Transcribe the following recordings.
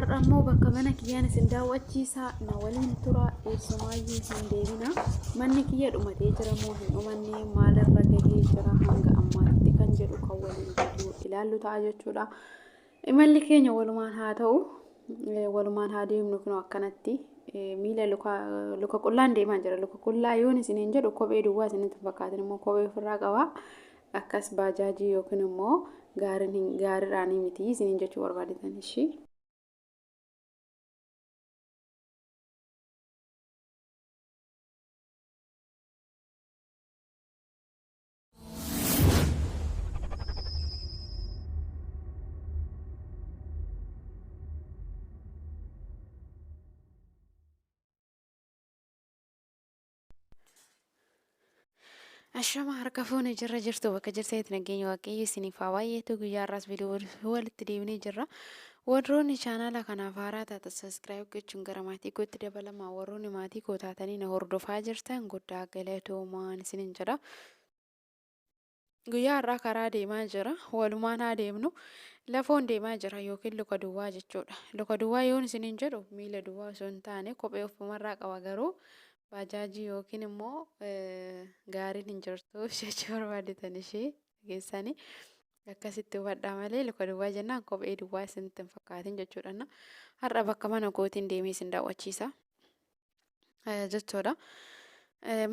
Har'a immoo bakka mana kiyyaan isin daawwachiisa na waliin tura eessumaayyuu hin deemina. Manni kiyya dhumatee jira moo hin dhumanne maalirra gahee jira hanga ammaatti kan jedhu kan waliin viidiyoo ilaallu ta'a jechuudha. Imalli keenya walumaan haa ta'u walumaan haa deemnu kunoo akkanatti miila luka luka qullaan deemaa jira. Luka qullaa yoon isiniin jedhu kophee duwwaa isinitti hin fakkaatin immoo kophee ofirraa qaba. Akkas baajaajii yookiin immoo gaariin gaariidhaanii miti isiniin jechuu barbaadetan ishii. Ashama harka fuune jirra jirtu bakka jirtanitti nageenya waaqayyo isiniif haa baay'atu guyyaa har'aas viidiyoo walitti deebinee jirra. Warroonni chaanaala kanaaf haaraa taatan sabiskiraayib gochuun gara maatii kootti dabalamaa warroonni maatii koo taatanii na hordofaa jirtan guddaa galatoomaan isiniin jedha. Guyyaa har'aa karaa deemaa jira. Walumaan haa deemnu. Lafoon deemaa jira yookiin luka duwwaa jechuudha. Luka duwwaa yoon isiniin jedhu miila duwwaa osoo hin taane kophee ofumarraa qaba garuu baajaajii yookiin immoo gaariin hin jirtu jechuu barbaadetan ishee dhageessanii akkasitti hubadhaa malee luka duwwaa jennaan kophee duwwaa isinitti hin fakkaatin jechuudha. Har'a bakka mana kootiin deemee isin daawwachiisa. Jechuudha.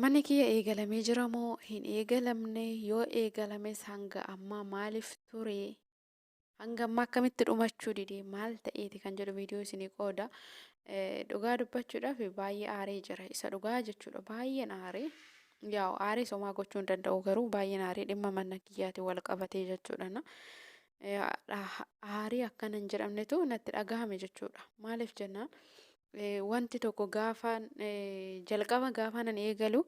Manni kiyya eegalamee jira moo hin eegalamne? Yoo eegalames hanga ammaa maaliif ture? Hanga ammaa akkamitti dhumachuu dide? Maal ta'eeti kan jedhu viidiyoo isinii qooda. Dhugaa dubbachuudhaaf baay'ee aaree jira. Isa dhugaa jechuudha. Baay'een aaree. Yaa'u aaree somaa gochuu hin danda'u garuu baay'een aaree dhimma mana kiyyaatiin wal qabatee jechuudha. Aarii akkana hin jedhamnetu natti dhagahame jechuudha. Maaliif jennaan wanti tokko gaafaan jalqaba gaafaan ani eegalu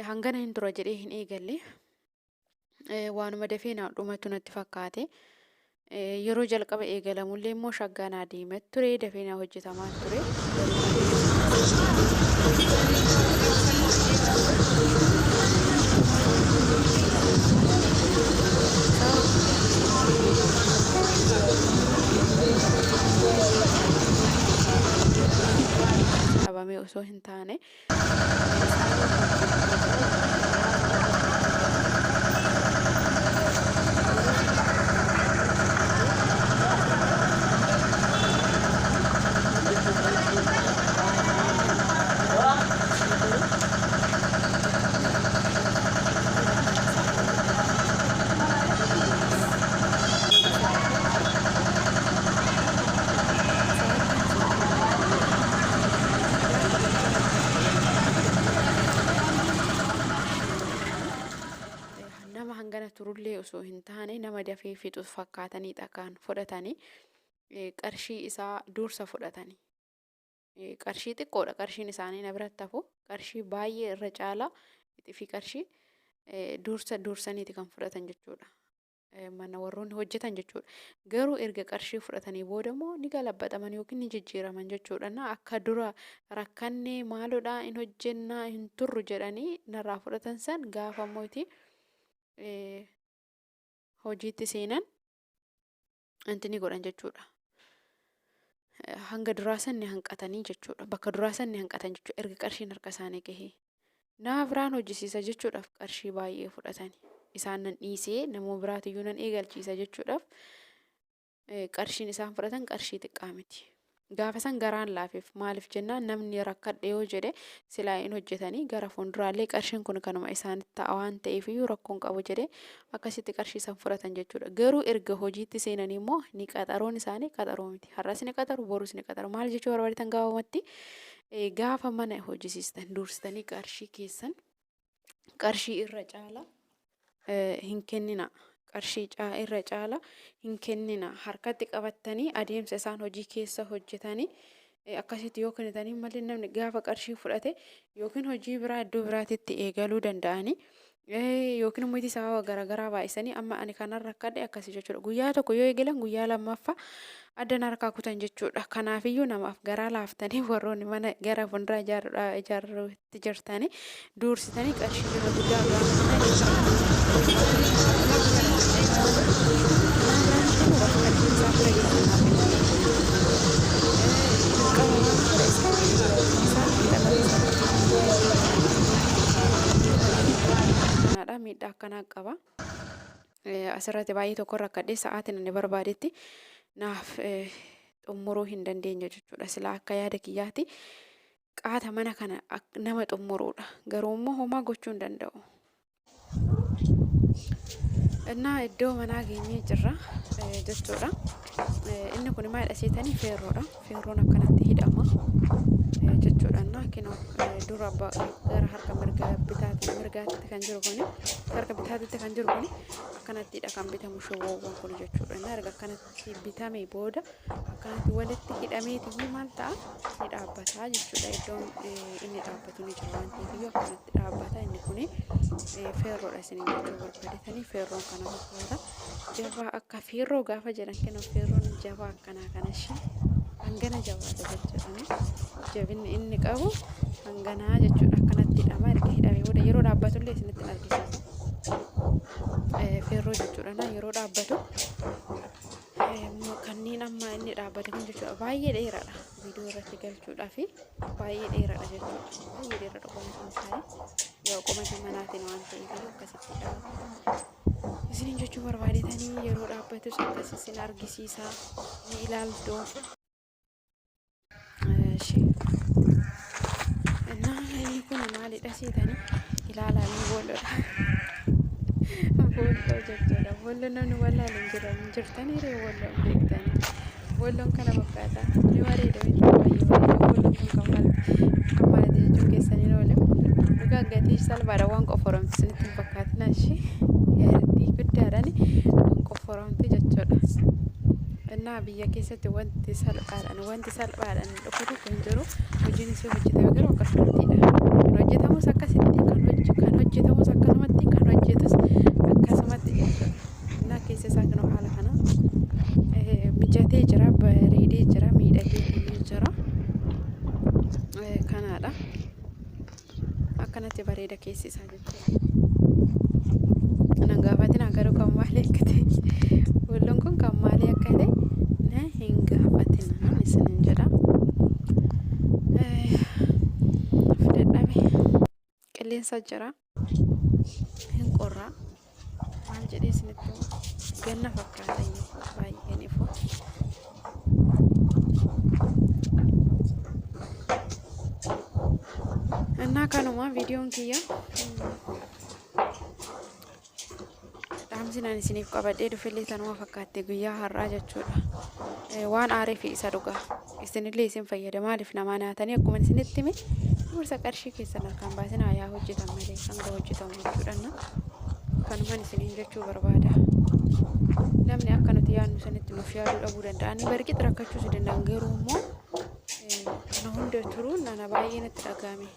hangana hin tura jedhee hin eegalle. Waanuma dafee naa dhumatu natti fakkaate. Yeroo jalqaba eegalamullee immoo shaggaa naa deema ture dafee naa hojjetamaa ture. Dhabamee osoo hin taane Nama hangana turullee osoo hin taane nama dafee fixu fakkaatanii dhakaan fudhatanii qarshii isaa dursa fudhatanii. Qarshii xiqqoodha qarshiin isaanii na biratti hafu qarshii baay'ee irra caalaa fi qarshii dursa dursaniiti kan fudhatan jechuudha. Mana warroonni hojjetan jechuudha. Garuu erga qarshii fudhatanii booda immoo ni galabbaxaman yookiin ni jijjiiraman jechuudha. Na akka dura rakkannee maalodha hin hojjennaa hin turru jedhanii narraa fudhatan san gaafa immoo hojiitti seenan wanti ni godhan jechuudha. Hanga duraa san ni hanqatanii jechuudha. Bakka duraa san ni hanqatan jechuudha. Erga qarshiin harka isaanii gahee. Nama biraan hojjisiisa jechuudhaaf qarshii baay'ee fudhatani. Isaan nan dhiisee nama biraatiyyuu nan eegalchiisa jechuudhaaf qarshiin isaan fudhatan qarshii xiqqaa miti. Gaafa san garaan laafeef maaliif jennaan namni rakkadhe yoo jedhe silaa hin hojjetanii gara fuulduraallee qarshiin kun kanuma isaanitti ta'a waan ta'eef iyyuu rakkoon qabu jedhee akkasitti qarshii san fudhatan jechuudha. Garuu erga hojiitti seenanii immoo ni qaxaroon isaanii qaxaroo miti. Har'as ni qaxaru borus ni qaxaru. Maal jechuu barbaadetan gabaabumatti gaafa mana hojjisiistan dursitanii qarshii keessan qarshii irra caala hin kennina. Qarshii irra caala hin kennina. Harkatti qabattanii adeemsa isaan hojii keessa hojjetanii akkasitti yoo kennitanii malee namni gaafa qarshii fudhate yookiin hojii biraa iddoo biraatitti eegaluu danda'anii yookiin immoo itti sababa garaagaraa baay'isanii amma ani kanan rakkadhe akkasii jechuudha. Guyyaa tokko yoo eegalan guyyaa lammaffaa addan harkaa kutan jechuudha. Kanaafiyyuu namaaf garaa laaftanii warroonni mana gara fuulduraa ijaarruutti jirtanii duursitanii qarshii irra guddaa gaafatanii. akkanaa qaba. Asirratti baay'ee tokko rakkadhee sa'aatiin ani barbaadetti naaf xummuruu hin dandeenye jechuudha. Silaa akka yaada kiyyaatti qaata mana kana nama xumuruudha. Garuu immoo homaa gochuu hin danda'u. Innaa iddoo manaa geenyee jirra jechuudha. Inni kun maalidha seetanii feerroodha. Feerroon akkanatti hidhama jechuudha. Innaa kinoo dura gara harka mirga bitaatti mirgaatti kan jiru kuni harka bitaatti kan jiru kuni akkanattidha kan bitamu shiboowwan kun jechuudha. Innaa erga akkanatti bitame booda akkanatti walitti hidhameetii maal ta'a ni dhaabbata jechuudha. Iddoon inni dhaabbatu ni jira waan ta'eef iyyuu akkanatti dhaabbata. Inni kuni feerroodha isiniin jechuu barbaadetanii feerroon kana fakkaata. Jabaa akka feerroo gaafa jedhan kennu feerroon jabaa akkanaa kana ishee hangana jabaata jechuudha. Jabinni inni qabu hanganaa jechuudha. Akkanatti hidhama erga hidhamee booda yeroo dhaabbatullee isinitti argisiisa. Feerroo jechuudha. Yeroo dhaabbatu kanneen amma inni dhaabbate kun jechuudha baay'ee dheeraadha viidiyoo irratti galchuudhaaf baay'ee dheeraadha jechuudha baay'ee dheeraadha qomatiin isaanii yoo qomatii manaatiin waan ta'eef akkasittidha isiniin jechuu barbaadetanii yeroo dhaabbatus akkas isin argisiisa ni ilaaltu. Innaa inni kun maalidha seetanii ilaalaa inni boolloodha. Boolloo jechuudha. Boolloo namni wallaalu hin jiran hin jirtanii ree boolloo hin beektanii. Boolloon kana fakkaata. Ni bareeda miti baay'ee bareeda. Boolloon kun kan maal kan maaliti jechuun keessanii oolu. Dhugaa gatii salphaadha waan qoforamtu isinitti hin fakkaatina ishee. Gatii guddaadhaan kan qoforamtu jechuudha. Innaa biyya keessatti wanti salphaadhaan wanti salphaadhaan dhufu tokko hin jiru. Hojiin isii hojjetame garuu akkasumattidha. Kan hojjetamus akkasitti kan hojje kan hojjetamus akkasumatti kan hojjetus akkasumatti jechuudha. Innaa keessa isaa kunoo haala kana mijatee jira, bareedee jira, miidhagee jira. Kanaadha. Akkanatti bareeda keessi isaa jechuudha. Nan gaafatina garuu kan maalii akka ta'e boolloon kun kan maalii akka ta'e na hin gaafatina isinin jedha. Dadhabe qilleensa jira hin qorraa maal jedhee isinitti himu ganna fakkaata iyyuu baay'een ifu. Innaa kanuma viidiyoon kiyya dhaamsi naan isiniif qabadhee dhufellee tanuma fakkaatte guyyaa har'aa jechuudha. Waan aaree fi isa dhugaa isinillee isin fayyada maaliif namaa naatanii akkuma isinitti hime gorsa qarshii keessan harkaan baasinaa yaa hojjetan malee hanga hojjetamu jechuudha. Kanuman isiniin jechuu barbaada. Namni akka nuti yaadnu sanitti nuuf yaaduu dhabuu danda'a. Ani barqix rakkachuus danda'an garuu immoo kana hunda turuun ana baay'ee natti dhaga'ame.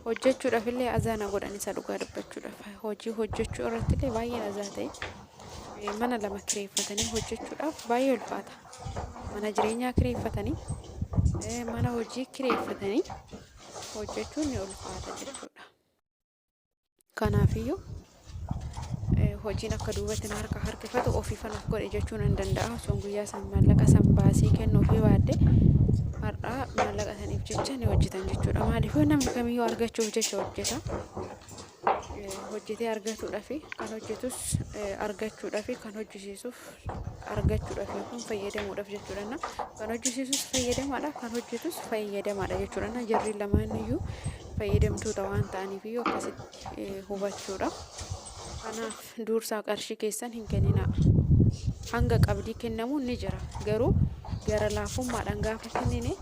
Hojjechuudhaaf illee azaa na godhan isa dhugaa dubbachuudhaaf. Hojii hojjechuu irratti illee baay'een azaa ta'e. Mana lama kireeffatanii hojjechuudhaaf baay'ee ulfaata. Mana jireenyaa kireeffatanii, mana hojii kireeffatanii hojjechuun ni ulfaata jechuudha. Kanaafiyyuu hojiin akka duubatti na harka harkifatu ofiifan of godhe jechuu nan danda'a. Osoon guyyaa san maallaqa san baasii kennuufii baadhe har'aa maallaqa saniif jecha ni hojjetan jechuudha. Maaliif namni kamiyyuu argachuuf jecha hojjeta. Hojjetee argatuudhaaf kan hojjetus argachuudhaaf kan hojjisiisuuf argachuudhaaf yookiin fayyadamuudhaaf jechuudha. Kan hojjisiisus fayyadamaadha kan hojjetus fayyadamaadha jechuudha. Jarri lamaan iyyuu fayyadamtoota waan ta'aniif iyyuu akkasitti hubachuudha. Kanaaf duursaa qarshii keessan hin kenninaa. Hanga qabdii kennamu ni jira. Garuu gara laafummaadhaan gaafa kennine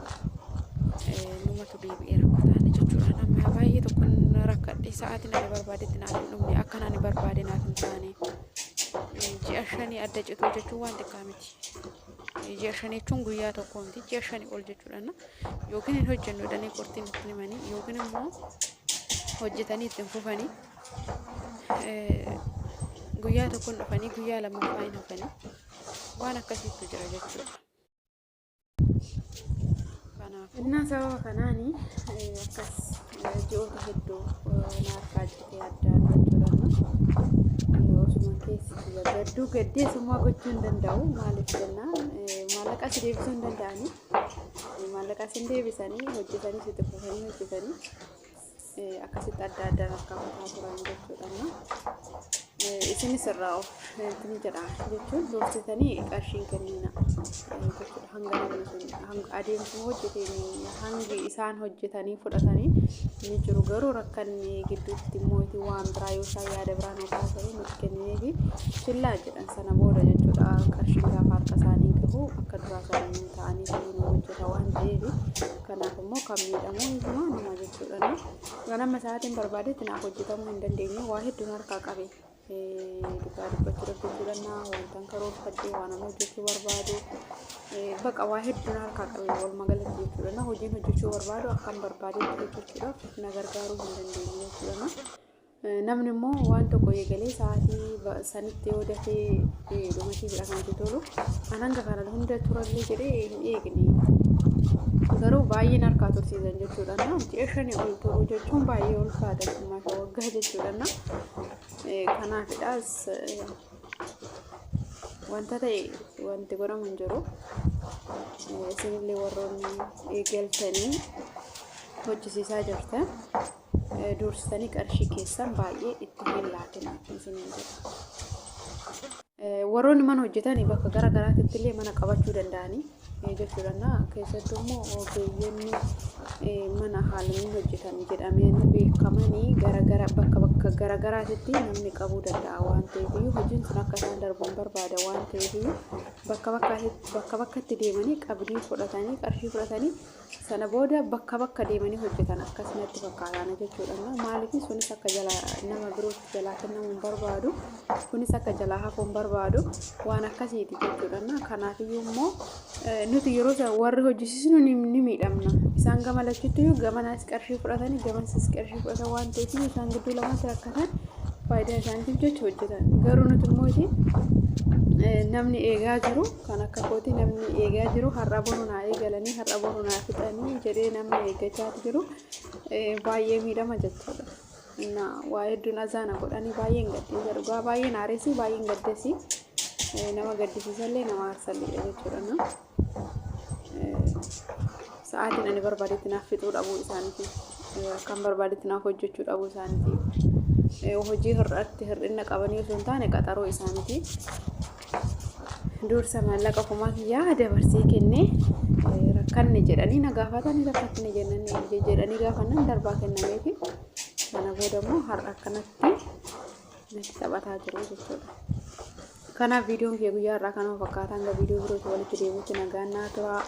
numatu deebi'ee rakkataana jechuudha. Nama baay'ee tokko rakkadhe sa'aatiin ani barbaadetti naaf hin dhumne akkan ani barbaade naaf hin taane. Ji'a shanii adda cituu jechuun waan xiqqaa miti. Ji'a shanii jechuun guyyaa tokko miti ji'a shanii ol jechuudha. Yookiin hin hojjennu jedhanii qortiin itti himanii yookiin immoo hojjetanii ittiin fufanii guyyaa tokkoon dhufanii guyyaa lammaffaa hin hafanii waan akkasiitu jira jechuudha. Kanaafuu innaa sababa kanaani akkas ji'oota hedduu na harkaa citee addaan jechuudha. Osuma keessi kiyya gadduu gaddeessummaa gochuu hin danda'u maaliif jennaan maallaqa si deebisuu hin danda'anii maallaqa sin deebisanii hojjetanii sitti fufanii hojjetanii akkasitti adda addaan harkaa kutaa turan jechuudha. Isinis irraa of ni jedha jechuun dursitanii qarshiin kennina jechuudha. Hanga namni sun hanga adeemsuma hojjeteen hangi isaan hojjetanii fudhatanii ni jiru. Garuu rakkanni gidduutti immoo itti waan biraa yoo isaan yaada biraa nu kaasanii nuti kennineefi chillaa jedhan sana booda jechuudha. Qarshiin gaafa harka isaanii gahu akka duraa isaanii ta'anii nu hojjeta waan ta'eef kanaaf immoo kan miidhamu isuma numa jechuudha. Waan amma sa'aatiin barbaadetti naaf hojjetamuu hin dandeenye waa hedduun harkaa qabe. Dhugaa dubbachuudhaaf jechuudha naa wantan karoorfadhe waan amma hojjechuu barbaadu baqa waa hedduun harkaa qabe walumaa galatti jechuudha. Na hojiin hojjechuu barbaadu akkan barbaadetti hojjechuudhaaf na gargaaruu hin dandeenye jechuudha. Namni immoo waan tokko eegalee sa'aatii sanitti yoo dafee dhumateefidha kan itti tolu. An hanga kana hunda turallee jedhee hin eegne. Garuu baay'een harkaa tursiisan jechuudha. Na ji'a shanii ol turuu jechuun baay'ee ulfaata gimmaasha waggaa jechuudha. Na kanaafidhaas wanta ta'e wanti godhamu hin jiru. Isinillee warroonni eegaltanii hojjisiisaa jirtan dursitanii qarshii keessan baay'ee itti hin laatina isiniin jedha. Warroonni mana hojjetan bakka gara garaatitti illee mana qabachuu danda'anii jechuudha. Keessattuu immoo ogeeyyonni mana haalonni hojjetan jedhameen beekamanii gara gara bakka bakka gara garaatitti namni qabuu danda'a waan ta'eef iyyuu hojiin sun akka isaan darbu hin barbaada waan ta'eef iyyuu bakka bakka bakkatti deemanii qabdii fudhatanii qarshii fudhatanii Sana booda bakka bakka deemanii hojjetan akkas natti fakkaataana jechuudha. Maaliif sunis akka jalaa nama birootti jalaa kennamuu hin barbaadu. Kunis akka jalaa hafuu hin barbaadu. Waan akkasiiti jechuudha. Kanaafiyyuu immoo nuti yeroo sana warri hojjisiisnu ni miidhamna. Isaan gama lachuutti iyyuu gamanaas qarshii fudhatanii gamasis qarshii fudhatan waan ta'eef isaan gidduu lamatti rakkatan faayidaa isaaniitiif jecha hojjetan. Garuu nuti immoo namni eegaa jiru Kan akka kooti namni eegaa jiru har'a boru naa eegalanii har'a boru naa fixanii jedhee namni eeggachaati jiru baay'ee miidhama jechuudha. Na waa hedduun azaana godhanii baay'een gaddiisa dhugaa baay'een aareessi baay'een gaddesi nama gaddisiisallee nama aarsalleedha jechuudha. Na sa'aatiin ani barbaadetti naaf fixuu dhabuu isaaniitiif akkan barbaadetti naaf hojjechuu dhabuu isaaniitiif hojii hir'atti hir'ina qabanii osoo hin taane qaxaroo isaaniitiif Dursa maallaqa ofumaa kiyyaa dabarsee kennee rakkanne jedhanii na gaafatanii rakkatne jennanii jedhanii gaafannan darbaa kennameefi sana booda immoo har'a akkanatti natti taphataa jiru jechuudha. Kanaaf viidiyoon kee guyyaa irraa kanuma fakkaata hanga viidiyoo birootti walitti deebi'utti nagaan naa turaa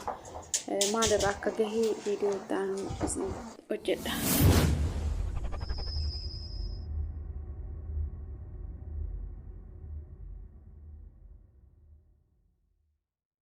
maalirraa akka gahe viidiyoo itti aanu isin hojjedha.